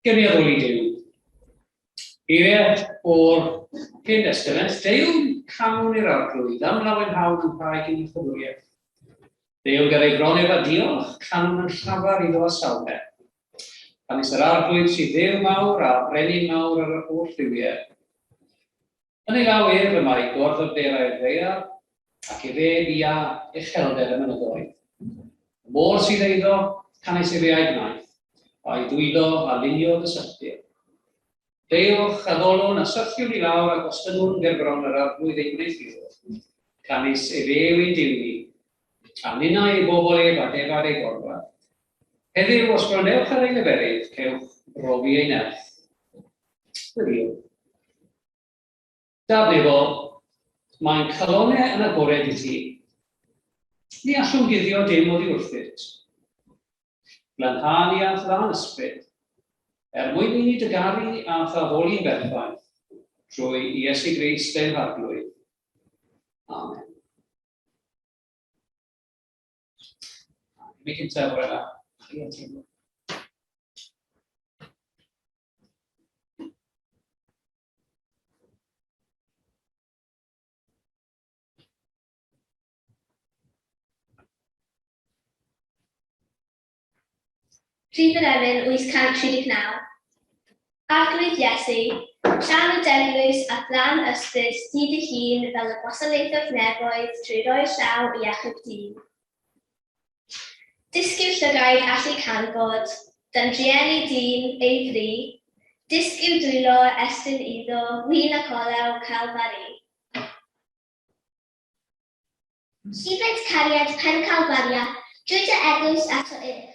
Gewn ni addoli Duw. Geiriau o'r Hen Destament, Deuwn canwn i'r Arglwydd, am lawenhawn yn rhai gyn iachawdwriaeth. Deuwn ger ei bron ef a diolch, canwn yn llafar iddo a sawle. Canys yr Arglwydd sydd Dduw mawr a brenin mawr ar yr holl dduwiau. Yn ei law ef y mae gorddyfnderau'r ddaear, ac efe bia uchelder y mynyddoedd. Y môr sydd eiddo, canys efe a'i gwnaeth, a'i ddwylo a luniodd y sychdir. Deuwch, addolwn, a syrthiwn i lawr, a gostyngwn gerbron yr Arglwydd ein gwneuthurwr, canys efe yw ein Duw ni, a ninnau ei bobl ef a defaid ei gorfa. Heddiw, os gwrandewch ar ei leferydd, cewch brofi ei nerth. Gweddïwn. Dad nefol, mae'n calonnau yn agored i ti. Ni allwn guddio dim oddi wrthyt. Glanha ni â'th lân ysbryd, er mwyn i ni dy garu a thaddoli'n berffaith, trwy Iesu Grist ein Harglwydd. Amen. Mi cyntaf bore yma. Chi a teimlo. Rhif yr emyn 839. Arglwydd Iesu, llan y deglwys a thlan ysbryd di dy hun fel y gwasanaethodd nefoedd trwy roi'r llaw i achub dyn. Dysg i'w llygaid allu canfod, dan drueni dyn, ei fri, Dysg i'w dwylo estyn iddo win ac olew Calfari. Llifed cariad pen Calfaria, drwy dy eglwys ato ef.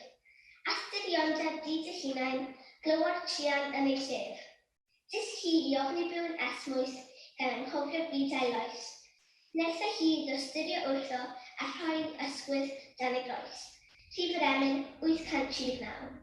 A'th diriondeb di dy hunain, glywo'r truan yn ei llef. Dysg hi i ofni byw'n esmwyth, gan anghofio byd a'i loes. Nertha hi i dosturio wrtho a rhoi'i ysgwydd dan ei groes. Rhif yr emyn, 839.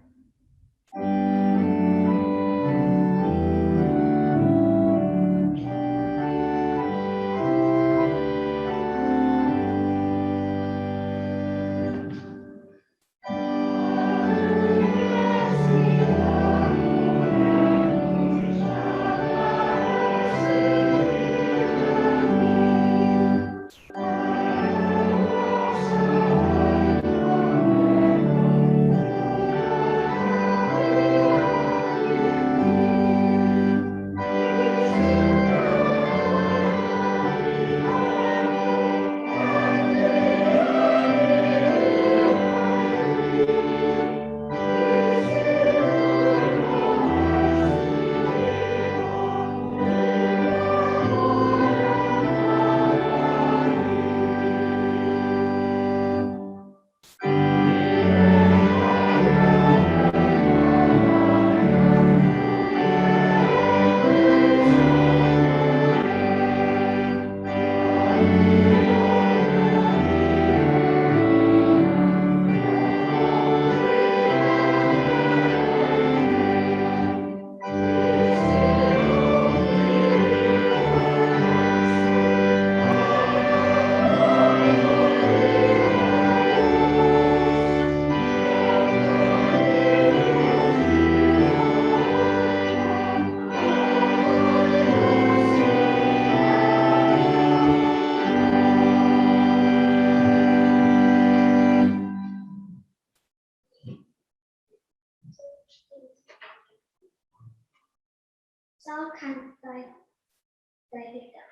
Sawl 122.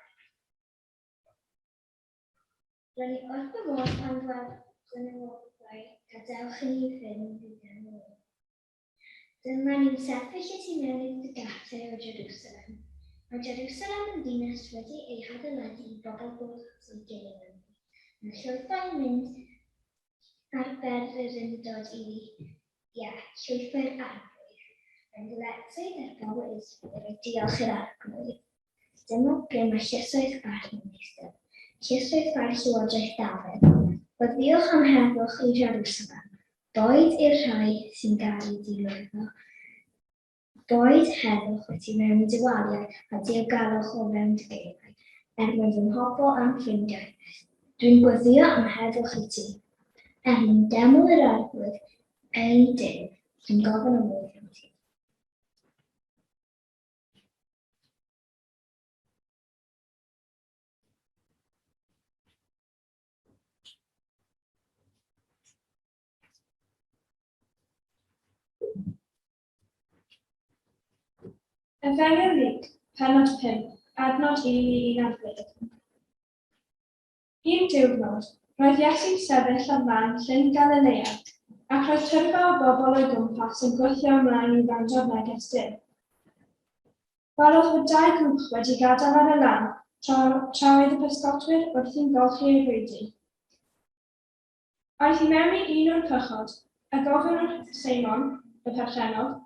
Ro'n i wrth fy modd pan ddwedon nhw wrtha i, 'Gadewch i ni fynd i Gymru'. Dyma ni'n sefyll y tu mewn i dy gartre o Jerwsalem. Mae Jerwsalem yn ddinas wedi ei hadeiladu i bobl ddod at ei gilydd ynddi. Mae'r llwythau'n mynd ar bererindod iddi, ie, llwythau'r Arglwydd. Mae'n ddyletswydd ar bobl Israel i roi diolch i'r Arglwydd. Dyma ble mae llysoedd barn yn eistedd, llysoedd barn llywodraeth Dafydd. Gweddïwch am heddwch i Jerwsalem, boed i'r rhai sy'n garu di lwyddo. Boed heddwch y tu mewn i dy waliau a diogelwch o fewn dy gaeau, er mwyn fy mhobl a'm ffrindiau. Dwi'n gweddïo am heddwch i ti. Er mwyn deml yr Arglwydd, ein Duw, dwi'n gofyn am lwyddiant i ti. Efengyl Luc, pennod 5, adnod 1 i 11. Un diwrnod, roedd Iesu'n sefyll ar lan Llyn Galilea, ac roedd tyrfa o bobl o'i gwmpas yn gwthio ymlaen i wrando ar neges Duw. Gwelodd fod dau gwch wedi gadael ar y lan tra, tra oedd y pysgotwyr wrthi'n golchi eu rhwydi. Aeth i mewn i un o'r cychod, a gofyn wrth Seimon, y perchennog,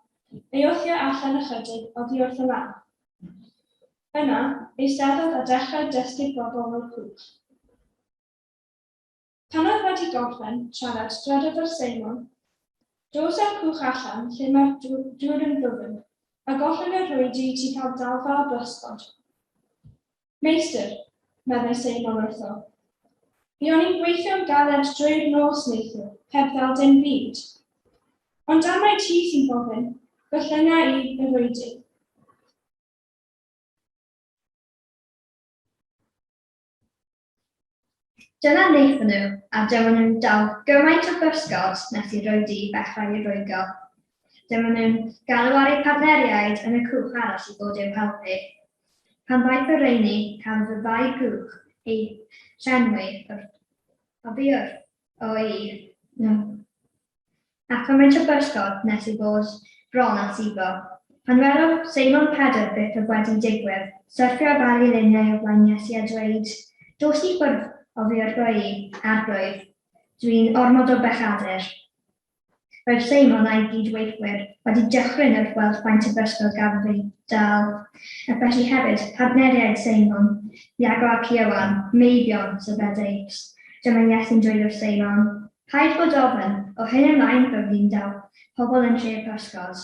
ei wthio allan ychydig oddi wrth y lan. Yna, eisteddodd a dechrau dysgu'r bobl o'r cwch. Pan oedd wedi gorffen siarad, dwedodd wrth Seimon, Dos â'r cwch allan lle mae'r dŵr yn ddwfn, a gollwng y rhwydi i ti cael dalfa o bysgod. Meistr, meddai Seimon wrtho, buon ni'n gweithio'n galed drwy'r nos neithiwr, heb ddal dim byd. Ond am mai ti sy'n gofyn, gollynga i y rhwydi. Dyna wnaethon nhw, a dyma nhw'n dal gymaint o bysgod nes i rwydi ddechrau eu rhwygo. Dyma nhw'n galw ar eu partneriaid yn y cwch arall i ddod i'w helpu. Pan ddaeth y rheini, cafodd y ddau gwch eu llenwi wrth oddi wrth o'i nhw. A chymaint o bysgod nes ei fod bron â suddo. Pan welodd Seimon Pedr beth oedd wedi digwydd, syrthiodd ar ei liniau o flaen Iesu a dweud, Dos i ffwrdd oddi wrtho i, Arglwydd, dw i'n ormod o bechadur. Roedd Seimon a'i gyd-weithwyr wedi dychryn wrth weld faint o bysgod gafodd eu dal, ac felly hefyd partneriaid Seimon, Iago ac Ioan, meibion Zebedeus. Dyma Iesu'n dweud wrth Seimon, Paid bod ofn, o hyn ymlaen byddi'n dal pobl yn lle pysgod.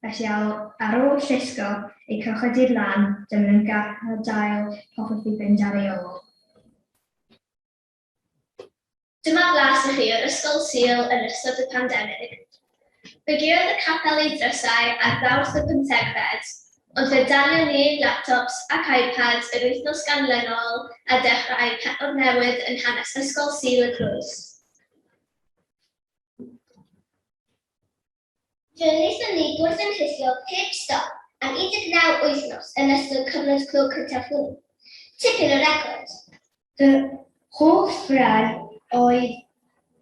Felly ar ôl llusgo eu cychod i'r lan, dyma nhw'n gadael popeth i fynd ar ei ôl. Dyma flas i chi o'r Ysgol Sul yn ystod y pandemig. Fe gaeodd y capel ei drysau ar Fawrth y pymthegfed, ond fe dalion ni ein laptops ac iPads yr wythnos ganlynol a dechrau pennod newydd yn hanes Ysgol Sul y Crwys. Fe wnaethon ni gwrdd yn rhithiol heb stop am 19 wythnos yn ystod cyfnod clo cyntaf hwnnw. Tipyn o record! Fy hoff ran oedd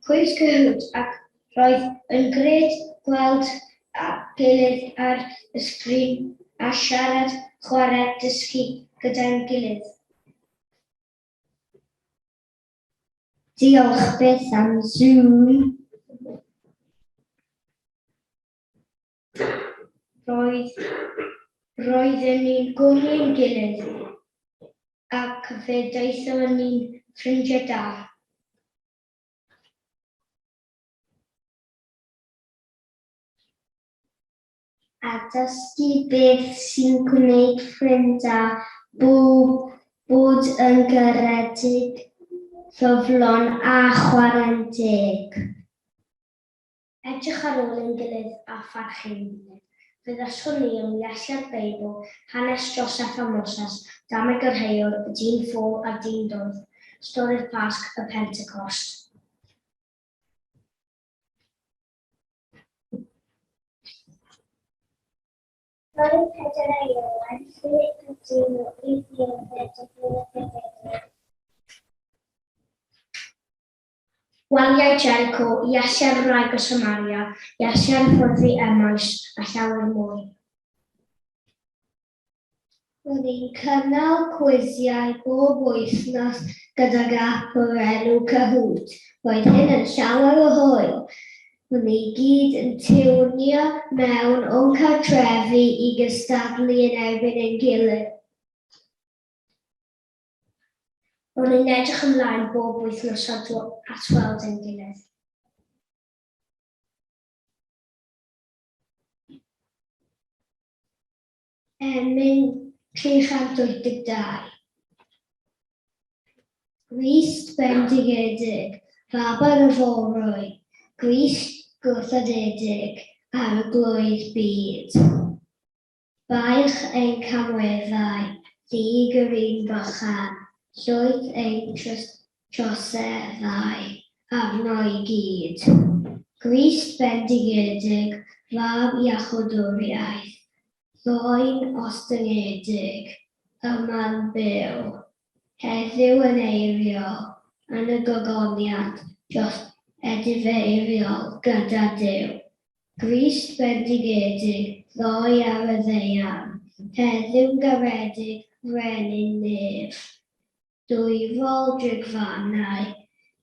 cwis Kahoot ac roedd yn grêt gweld gilydd ar y sgrin a siarad, chwarae, dysgu gyda'n gilydd. Diolch byth am Zoom. Roedd, roedden ni'n gwrdd gilydd ac fe daethon ni'n ffrindiau da. A dysgu beth sy'n gwneud ffrind da, bod yn garedig, ffyddlon a chwarae'n deg. Edrych ar ôl ein gilydd a pharchu ein gilydd. Fe ddysgon ni am Iesu'r Beibl, hanes Joseff a Moses, Dameg yr Heuwr, y dyn ffôl a'r dyn doeth, stori'r Pasg, y Pentecost. Stori Pedr a Ioan, lle ydyn nhw i ddioddef difrifol? Waliau Jericho, Iesu a'r wraig o Samaria, Iesu ar y ffordd i Emaus, a llawer mwy. Ro'n i'n cynnal cwisiau bob wythnos gydag ap o'r enw Kahoot. Roedd hyn yn llawer o hwyl. Ro'n ni gyd yn tiwnio mewn o'n cartrefi i gystadlu yn erbyn ein gilydd. Ro'n i'n edrych ymlaen bob wythnos at weld ein gilydd. Emyn 382. Grist bendigedig, faban y forwyn, Grist gwrthodedig, Arglwydd byd. Baich ein camweddau, ddig yr un bychan, llwyth ein troseddau arno i gyd. Grist bendigedig, Fab iachawdwriaeth. Ddoe'n ostyngedig, yma'n byw, heddiw yn eiriol, yn y gogoniant dros edifeiriol gyda Duw. Grist bendigedig, ddoe ar y ddaear, heddiw'n garedig, Frenin Nef. Dwyfol drigfannau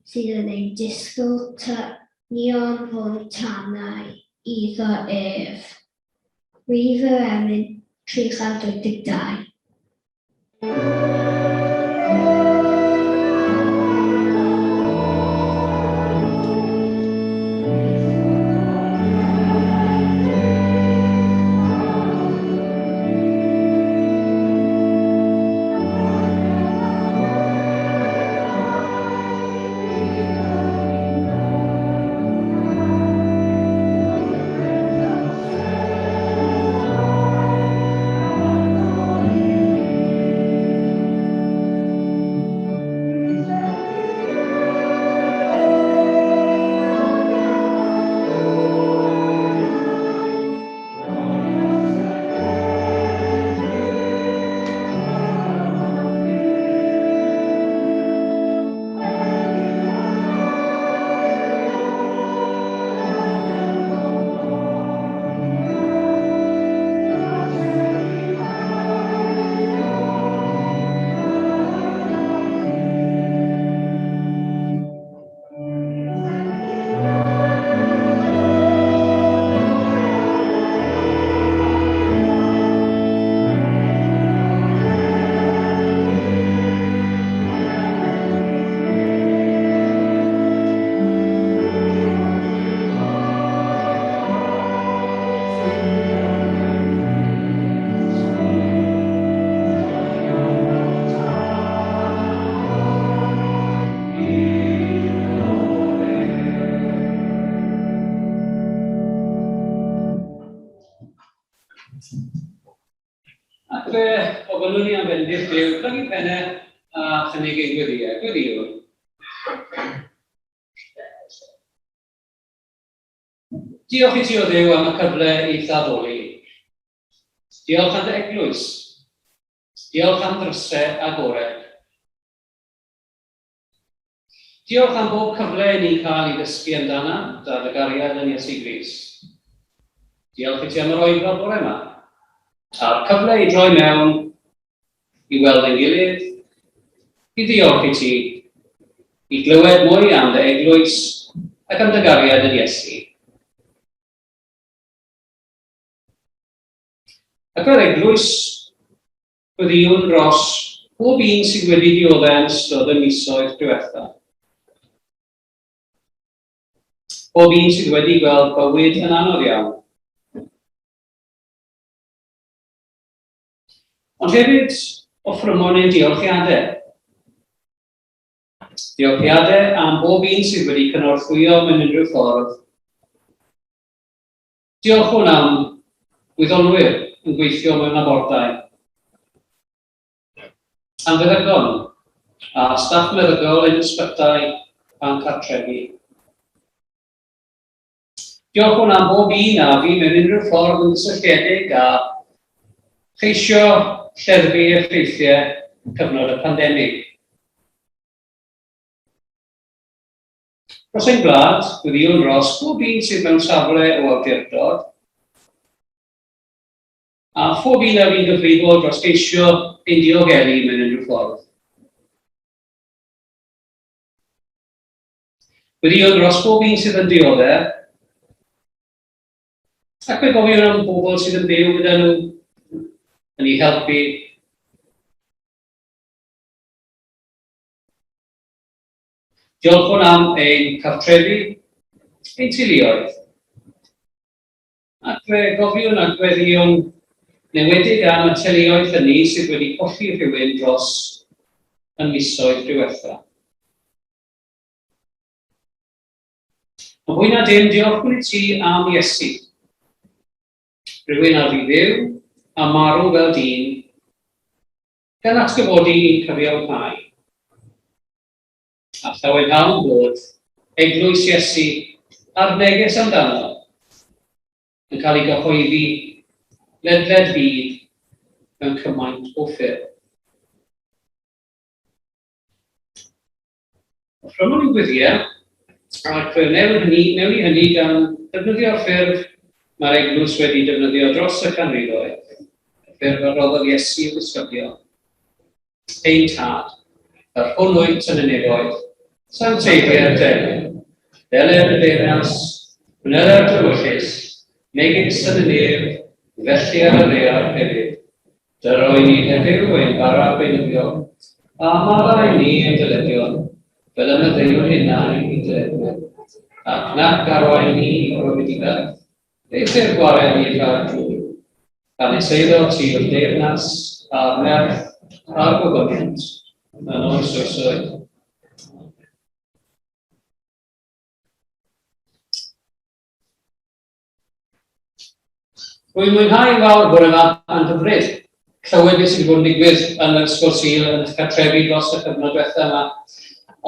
sydd yn ein disgwyl tynion rhwng tanau iddo ef. Rhif yr emyn 382. Ac fe ofynnwn ni am fendith Duw, plygu pennau a chynnig ein gweddïau. Gweddïwn. Diolch i ti o Dduw am y cyfle i addoli. Diolch am dy eglwys. Diolch am ddrysau agored. Diolch am bob cyfle i ni'n cael i ddysgu amdana, da dy gariad yn Iesu Grist. Diolch i ti am yr oedfa bore yma, a'r cyfle i droi mewn, i weld ein gilydd, i ddiolch i ti, i glywed mwy am dy eglwys ac am dy gariad yn Iesu. Ac fel eglwys, Gweddïwn dros pob un sydd wedi dioddef yn ystod y misoedd diwethaf. Pob un sydd wedi gweld bywyd yn anodd iawn. Ond hefyd, offrymwn ein diolchiadau. Diolchiadau am bob un sydd wedi cynorthwyo mewn unrhyw ffordd. Diolchwn am wyddonwyr yn gweithio mewn labordai, am feddygon a staff meddygol ein ysbytai a'n cartrefi. Diolchwn am bob un a fu mewn unrhyw ffordd yn gysylltiedig â cheisio lleddfu effeithiau cyfnod y pandemig. Dros ein gwlad, gweddïwn dros bob un sydd mewn safle o awdurdod, a phob un a fu'n gyfrifol dros geisio ein diogelu mewn unrhyw ffordd. Gweddïwn dros bob un sydd yn dioddef, ac fe gofiwn am bobl sydd yn byw gyda nhw, yn eu helpu. Diolchwn am ein cartrefi, ein teuluoedd. Ac fe gofiwn a gweddïwn newedig am y teuluoedd hynny sydd wedi colli rhywun dros y misoedd diwetha. Ond fwy na dim, diolchwn i ti am Iesu. Rhywun a fu fyw a marw fel dyn, gan atgyfodi i'n cyfiawnhau. A llawenhawn bod Eglwys Iesu a'r neges amdano yn cael ei gyhoeddi ledled byd mewn cymaint o ffyrdd. Offrymwn ni'n gweddiau, ac fe wnewn hynny, wnewn ni hynny gan ddefnyddio'r ffurf mae'r eglwys wedi defnyddio dros y canrifoedd, y ffurf a roddodd Iesu i'w ddisgyblion. Ein Tad, yr hwn wyt yn y nefoedd, sancteiddier dy enw, deler dy deyrnas, gwneler dy ewyllys, megis yn y nef, felly ar y ddaear hefyd. Dyro i ni heddiw ein bara beunyddiol, a maddau i ni ein dyledion, fel y maddeuwn ninnau i'n dyledwyr. Ac nac arwain ni i brofedigaeth, eithr gwared ni rhag drwg. Canys eiddo ti yw'r deyrnas, a'r nerth, a'r gogoniant, yn oes oesoedd. Rwy'n mwynhau yn fawr bore yma, mae'n hyfryd clywed beth sydd wedi bod yn digwydd yn yr Ysgol Sul yn eich cartrefi dros y cyfnod diwetha yma.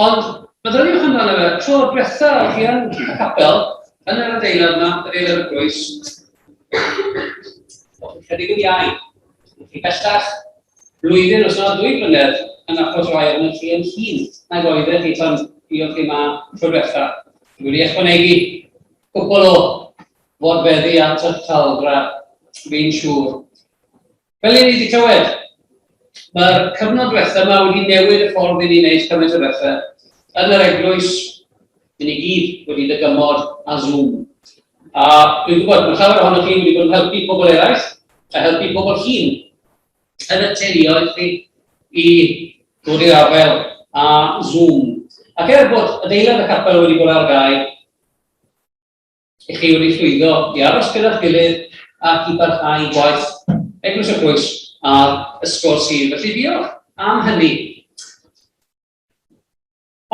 Ond meddyliwch amdano fe, tro diwetha o'ch chi yn y capel, yn yr adeilad yma, adeilad y Groes, o'ch chi'n chydig yn iau. Chi bellach blwyddyn os na ddwy flynedd yn achos rhai ohonoch chi yn hŷn nag oeddech chi pan fuoch chi 'ma tro diwetha. Dwi wedi ychwanegu cwpl o fodfeddi at y taldra, fi'n siŵr. Fel i ni wedi clywed, mae'r cyfnod diwetha yma wedi newid y ffordd i ni'n neud cymaint o bethau. Yn yr eglwys, ni ni gyd wedi dygymod â Zoom. A dwi'n gwybod, mae llawer ohonoch chi wedi bod yn helpu pobl eraill, a helpu pobl hŷn yn y teuluoedd chi i ddod i'r afael â Zoom. Ac er bod adeilad y capel wedi bod ar gau, i chi wedi llwyddo i aros gyda'ch gilydd ac i barhau gwaith Eglwys y Groes a'r Ysgol Sul. Felly diolch am hynny.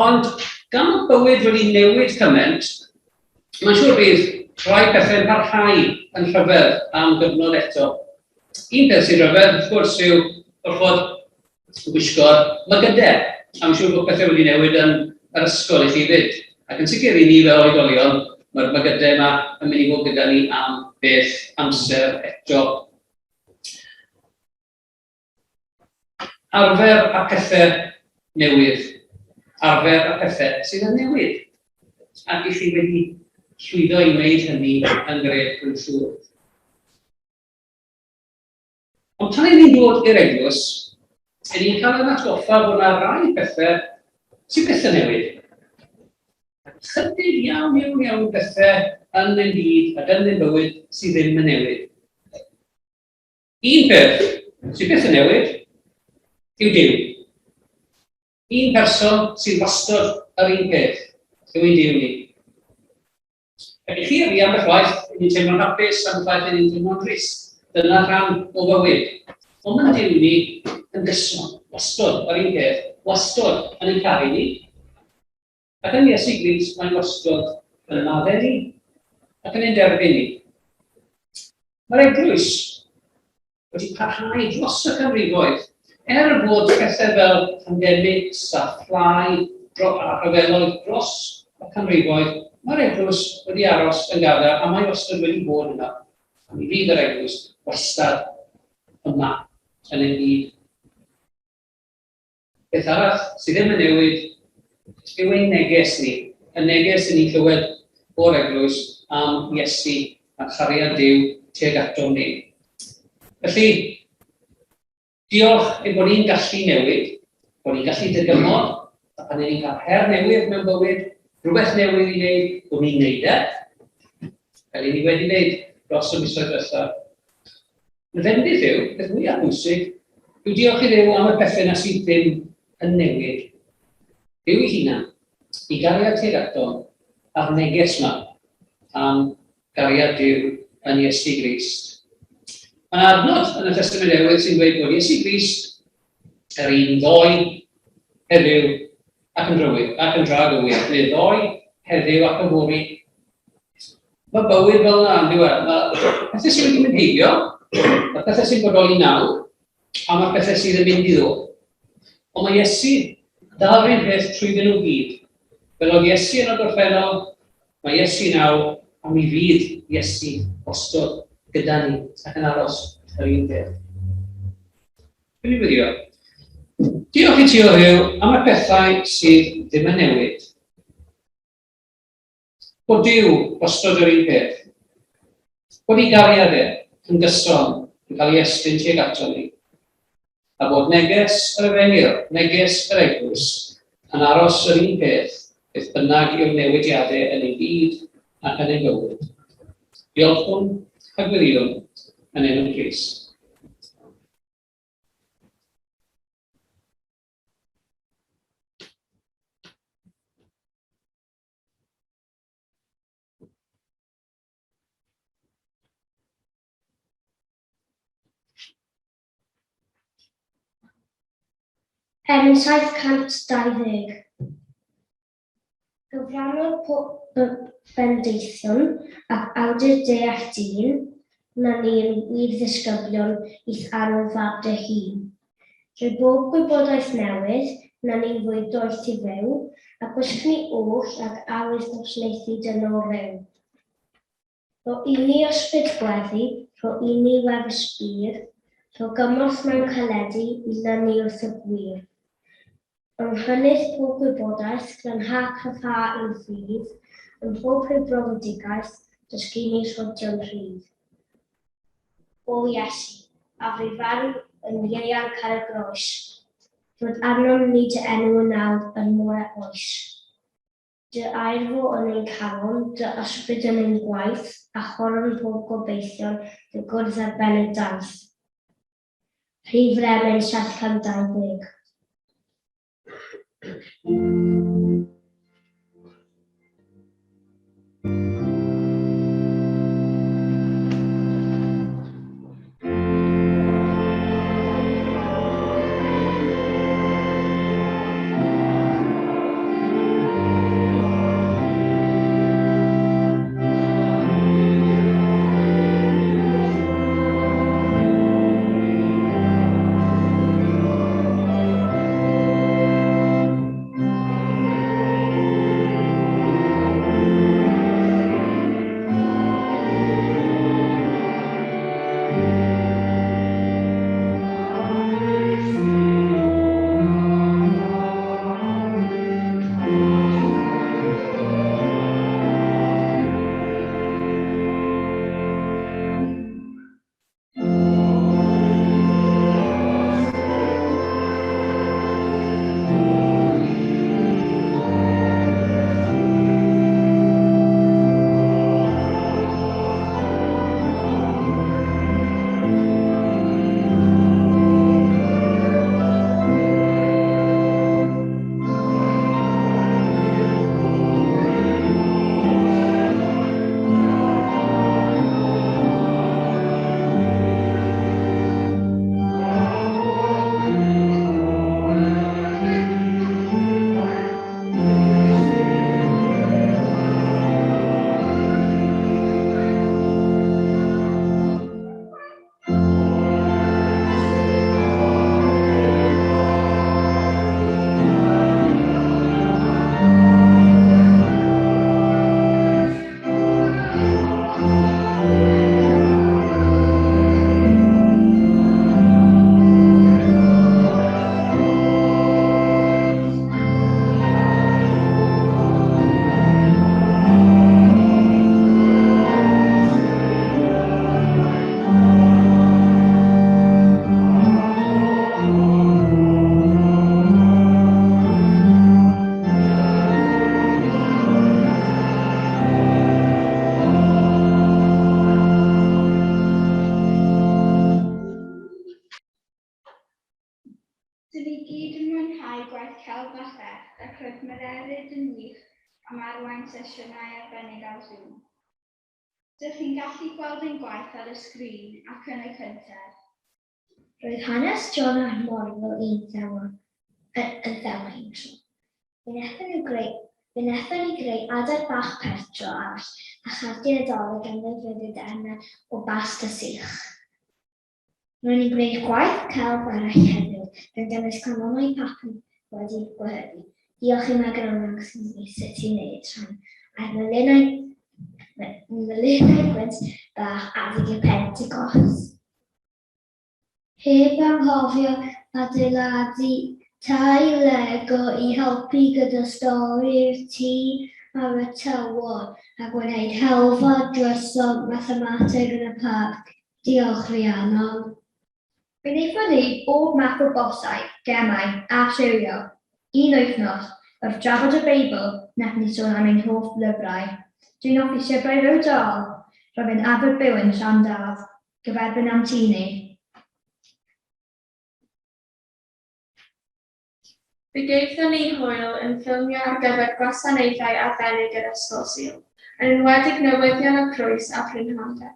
Ond gan fod bywyd wedi newid cymaint, mae'n siŵr bydd rhai pethau'n parhau yn rhyfedd am gyfnod eto. Un peth sy'n rhyfedd, wrth gwrs, yw gorfod gwisgo'r mygydau. A mae'n siŵr bod pethau wedi newid yn yr ysgol i chi 'fyd. Ac yn sicr i ni fel oedolion, mae'r mygydau yma yn mynd i fod gyda ni am beth amser eto. Arfer a pethau newydd. Arfer a pethau sydd yn newid. Ac i chi wedi llwyddo i wneud hynny yn grêt, rwy'n siŵr. Ond pan 'y ni'n dod i'r eglwys, 'y ni'n cael ein atgoffa bod yna rai pethau sydd byth yn newid. Ac ychydig iawn, iawn, iawn o bethau yn ein byd ac yn ein bywyd sydd ddim yn newid. Un peth sydd byth yn newid yw Duw. Un person sydd wastad yr un peth yw ein Duw ni. Ac i chi a fi ambell waith, i ni'n teimlo'n hapus, ambell waith i ni'n teimlo'n drist. Dyna rhan o fywyd. Ond mae'n Duw ni yn gyson, wastad yr un peth, wastad yn ein caru ni. Ac yn Iesu Grist mae'n wastad yn maddau ni ac yn ein derbyn ni. Mae'r eglwys wedi parhau dros y canrifoedd, er bod pethau fel pandemics a phlâu a rhyfeloedd dros y canrifoedd, mae'r eglwys wedi aros yn gadarn a mae wastad wedi bod yna. A mi fydd yr eglwys wastad yma yn ein byd. Peth arall sydd ddim yn newid yw ein neges ni, y neges i ni'n clywed o'r eglwys am Iesu a chariad Duw tuag atom ni. Felly, diolch ein bod ni'n gallu newid, bod ni'n gallu dygymod, a pan ni'n cael her newydd mewn bywyd, rhywbeth newydd i wneud, bod ni'n wneud e, fel i ni wedi wneud dros y misoedd diwethaf. Y fendith yw, peth mwyaf pwysig, yw diolch i Dduw am y pethau na sydd ddim yn newid. Duw ei hunan, i gariad tuag ato, a'r neges yma am gariad Duw yn Iesu Grist. Mae yna adnod yn y Testament Newydd sy'n dweud bod Iesu Grist yr un ddoe, heddiw ac yn drywydd, ac yn dragywydd, neu ddoe, heddiw ac yfory. Mae bywyd fel yna, yn dyw e? Mae pethau sydd wedi mynd heibio, mae pethau sy'n bodoli nawr, a mae pethau sydd yn mynd i ddod. Ond mae Iesu dal yr un peth trwyddyn nhw gyd. Fel oedd Iesu yn y gorffennol, mae Iesu nawr, a mi fydd Iesu wastod. gyda ni ac yn aros yr un peth. Dwi'n i wylio. Diolch i ti o Dduw am y pethau sydd ddim yn newid. Bod Duw wastod yr un peth. Bod ei gariad e yn gyson yn cael ei estyn tuag ato ni. A bod neges yr efengyl, neges yr eglwys, yn aros yr un peth beth bynnag yw'r newidiadau yn ei byd ac yn ei bywyd. Diolchwn a gwiriwn yn enw Crist. Emyn 720. Gyfrannodd pob bendithion ac awdur deall dyn, na ni yn wir ddisgyblion i'th annwyl fab dy hun. Drwy bob gwybodaeth newydd, na ni'n fwy doeth i fyw, a gwisg ni oll ag awydd gwasanaethu dynol ryw. Rho i ni ysbryd gweddi, rho i ni wefus bur, rho gymorth mewn caledi i lynu wrth y gwir. Yng nghynnydd pob gwybodaeth, glanha cryfha ein ffydd, ym mhob rhyw brofedigaeth, dysg i ni rhodio'n rhydd. O Iesu, a fu farw yn ieuanc ar y groes, rhod arnom ni dy enw yn awr yn more oes. Dy air fo yn ein calon, dy ysbryd yn ein gwaith, a choron pob gobeithion dy gwrdd ar ben y daith. Rhif Remyn 720. Dyn ni gyd yn mwynhau gwaith celf a chrefft ac roedd Mererid yn wych am arwain sesiynau arbennig ar Zoom. Dych chi'n gallu gweld ein gwaith ar y sgrin ac yn y cyntedd. Roedd hanes John a'r Morfil un thema yn thema un tro. Fe wnaethon nhw greu fe wnaethon ni greu adar bach pert tro arall a chardiau Nadolig gan ddefnyddio darnau o basta sych. Ro'n ni'n gwneud gwaith celf arall hefyd, gan gynnwys canolau papur wedi'u gwehyddu. Diolch i Megan am ddangos i ni sut i wneud rhain, a'r melinau Melinau gwynt bach adeg y Pentecost. Heb anghofio adeiladu tai Lego i helpu gyda stori'r tŷ ar y tywod a gwneud helfa drysor mathemateg yn y parc. Diolch Rhiannon. Fe wnaethon ni bob math o bosau, gemau a lliwio. Un wythnos, wrth drafod y Beibl, wnaethon ni sôn am ein hoff lyfrau. Dwi'n hoffi llyfrau Roald Dahl. Roedd e'n arfer byw yn Llandaf, gyferbyn â'n tŷ ni. Fe gaethon ni hwyl yn ffilmio ar gyfer gwasanaethau arbennig yr Ysgol Sul, yn enwedig newyddion y Crwys a Prynhawn Da.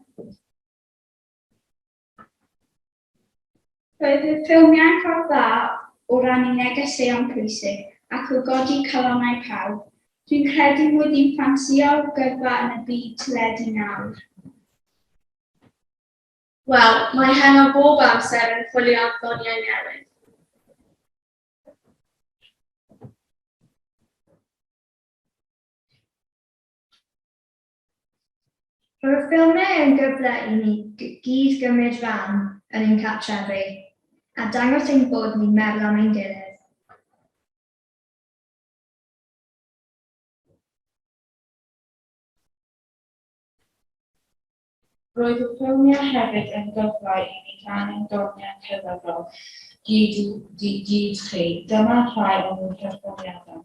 Roedd y ffilmiau'n ffordd dda o rannu negeseuon pwysig ac o godi calonnau pawb. Dwi'n credu mod i'n ffansïo gyrfa yn y byd teledu nawr. Wel, mae Heno bob amser yn chwilio am ddoniau newydd. Roedd y ffilmiau yn gyfle i ni gyd gymryd rhan yn ein cartrefi, a dangos ein bod ni'n meddwl am ein gilydd. Roedd y ffilmiau hefyd yn gyfle i ni rannu'n doniau cerddorol gyd chi. Dyma rhai o'n perfformiadau.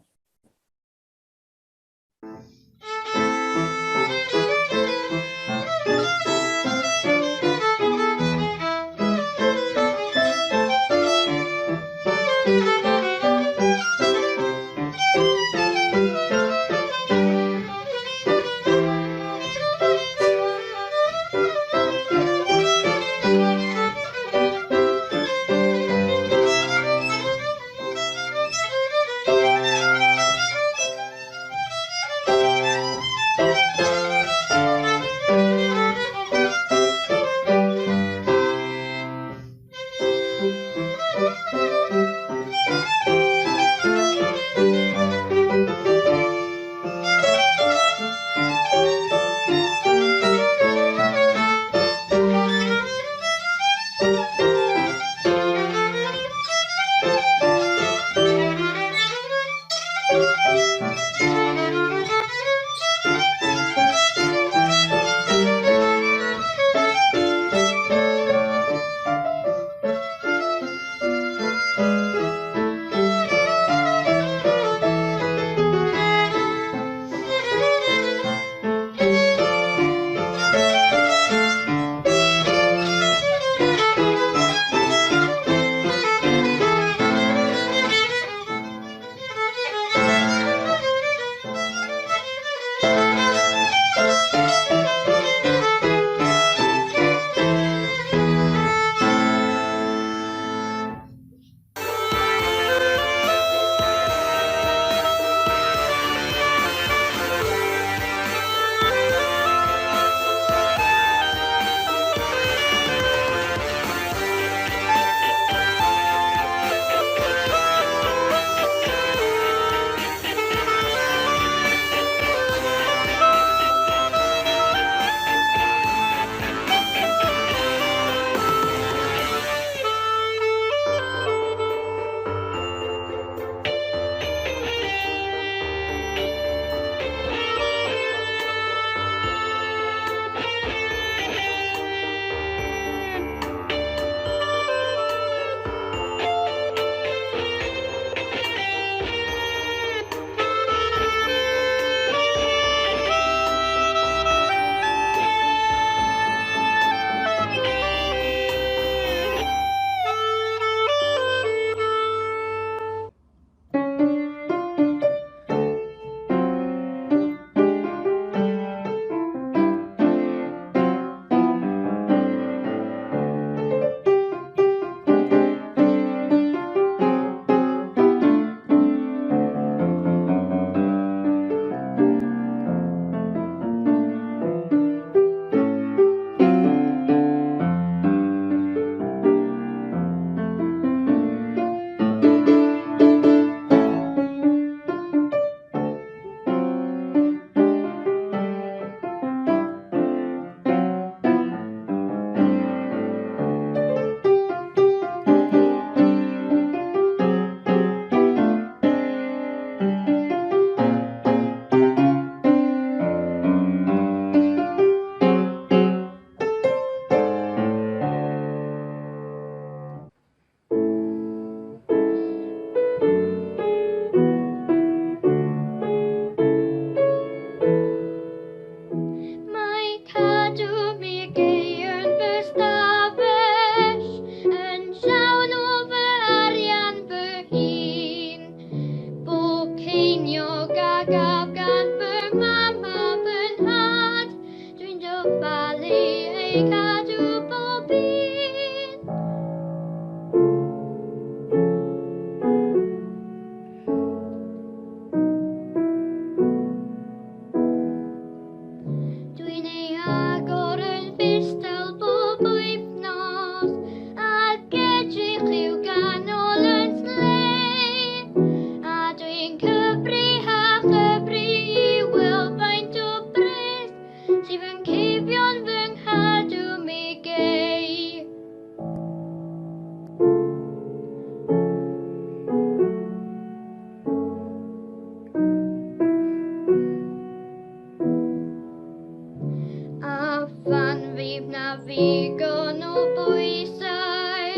ddigon o bwysau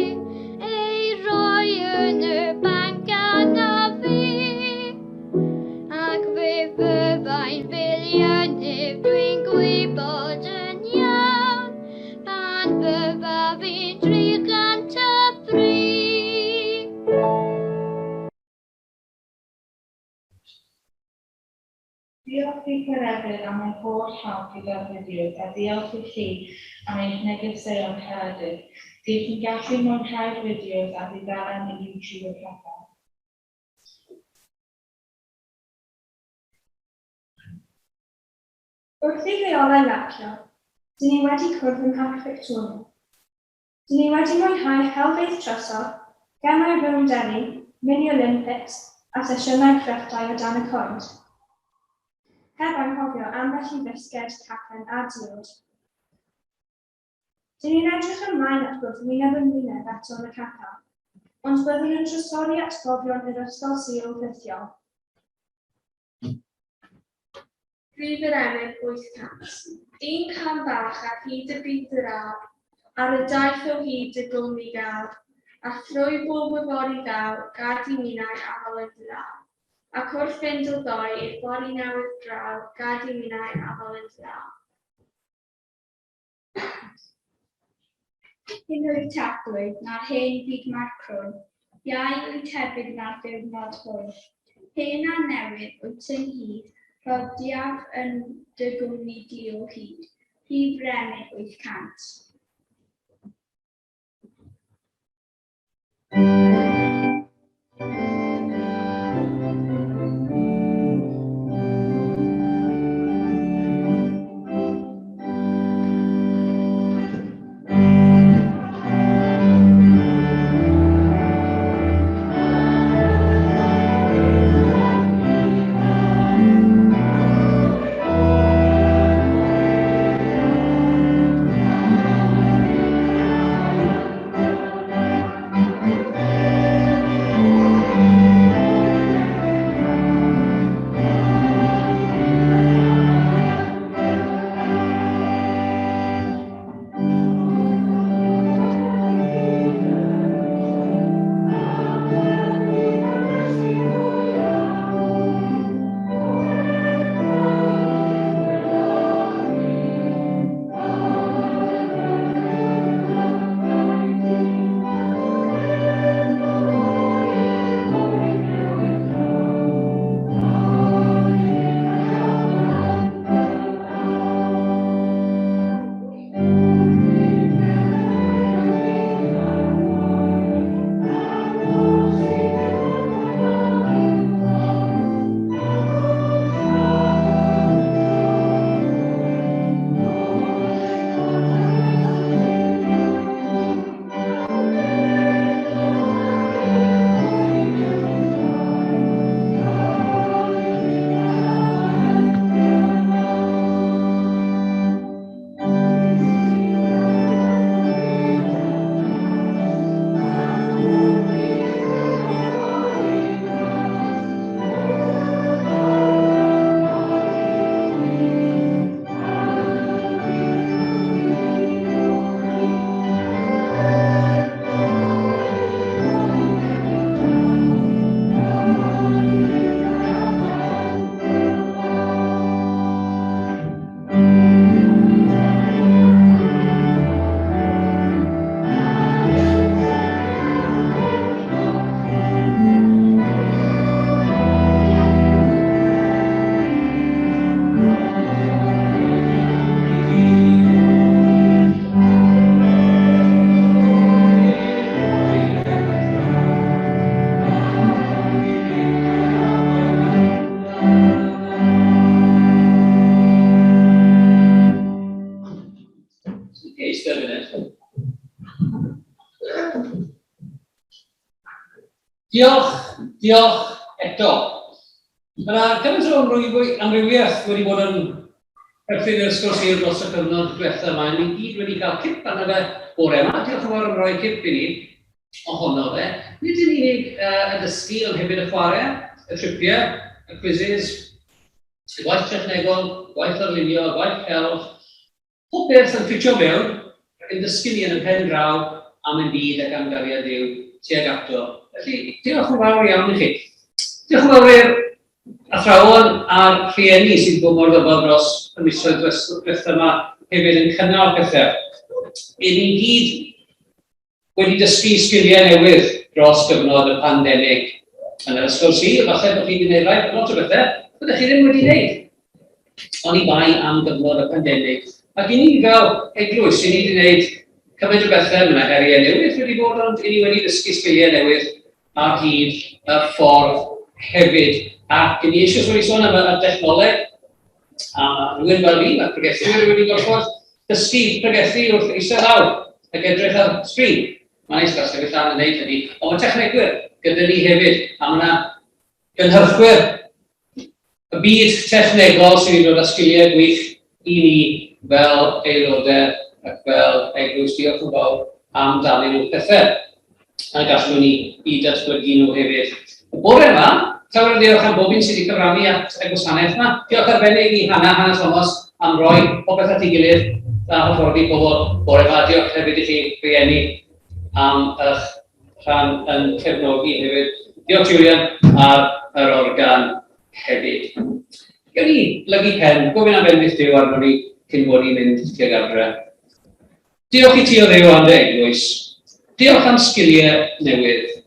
ei roi yn y banc arnaf fi. Ac fe fyddai'n filiynif, dwi'n gwybod yn iawn, pan fyddaf i'n 303. Diolch i Peredur am ei holl help gyda'r fideos a diolch i chi am eich negeseuon caredig. Dych chi'n gallu mwynhau'r fideos ar dudalen YouTube y capel. Wrth i'r rheolau lacio, dyn ni wedi cwrdd ym Mharc Victoria. Dyn ni wedi mwynhau helfeydd trysor, gemau rownderi, mini Olympics a sesiynau crefftau o dan y coed. Heb anghofio ambell i fisged, cacen a diod. Dyn ni'n edrych ymlaen at gwrdd wyneb yn wyneb eto yn y capel, ond byddwn yn trysori atgofion yr Ysgol Sul rhithiol. Rhif yr emyn 800. Un cam bach ar hyd y byd draw, Ar y daith o hyd dy gwmni gaf, A thrwy bob yfory ddaw, Gad i minnau afael yn dy law. Ac wrth fynd o ddoe i'r fory newydd draw, Gad i minnau afael yn dy law. Hŷn wyt Arglwydd na'r hen fyd mae'r crwn, Iau wyt hefyd na'r diwrnod hwn. Hen a newydd wyt ynghyd, Rhodiaf yn dy gwmni di o hyd. Rhif Brenin 800. Diolch, diolch eto. Mae yna gymaint o amrywiaeth wedi bod yn perthyn i'r Ysgol Sul dros y cyfnod diwetha yma. Ni gyd wedi cael cip arno fe bore yma. Diolch yn fawr am roi cip i ni ohono fe. Nid yn unig y dysgu, ond hefyd y chwarae, y tripiau, y quizzes, y gwaith technegol, gwaith arlunio, gwaith celf, Pob peth yn ffitio mewn. Ac yn dysgu ni yn y pen draw am ein byd ac am gariad Duw tuag ato. Felly, diolch yn fawr iawn i chi. Diolch yn fawr i'r athrawon a'r rhieni sydd wedi bod mor ddyfal dros y misoedd diwethaf yma hefyd yn cynnal pethau. I ni gyd wedi dysgu sgiliau newydd dros gyfnod y pandemig. Yn yr ysgol Sul, falle bod chi wedi gwneud rhai, lot o bethau, byddech chi ddim wedi gwneud. Oni bai am gyfnod y pandemig. Ac i ni fel eglwys, i ni wedi gwneud cymaint o bethau, mae yna heriau newydd wedi bod, ond i ni wedi dysgu sgiliau newydd ar hyd y ffordd hefyd. Ac i ni eisoes wedi sôn am y dechnoleg, a mae rhywun fel fi, mae pregethwyr wedi gorfod dysgu pregethu wrth eistedd lawr ac edrych ar sgrin. Mae'n neis gael sefyll lan yn gwneud hynny. Ond mae technegwyr gyda ni hefyd, a mae yna gynhyrchwyr y byd technegol sydd wedi dod â sgiliau gwych i ni fel aelodau ac fel eglwys. Diolch yn fawr am dalu nhw pethau a gallwn ni i datblygu nhw hefyd. Y bore yma, llawer o ddiolch am bob un sydd wedi cyfrannu at y gwasanaeth yma. Diolch arbennig i Hannah, Hannah Thomas, am roi popeth at ei gilydd a hyfforddi pobl bore yma. Diolch hefyd i chi, rhieni, am eich rhan yn cefnogi hefyd. Diolch Julian ar yr organ hefyd. Gawn ni blygu pen, gofyn am bendith Duw arno ni cyn bod ni'n mynd tuag adre. Diolch i ti o Dduw am dy eglwys. Diolch am sgiliau newydd.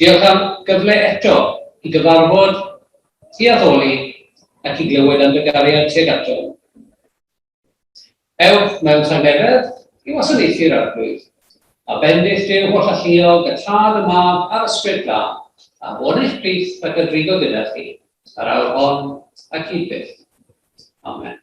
Diolch am gyfle eto i gyfarfod, i addoli ac i glywed am dy gariad tuag ato. Ewch mewn tangnefedd i wasanaethu'r Arglwydd. A bendith Duw hollalluog, y Tad, y Mab a'r Ysbryd Glân, a fod yn eich plith ac yn drigo gyda chi, yr awr hon ac hyd byth. Amen.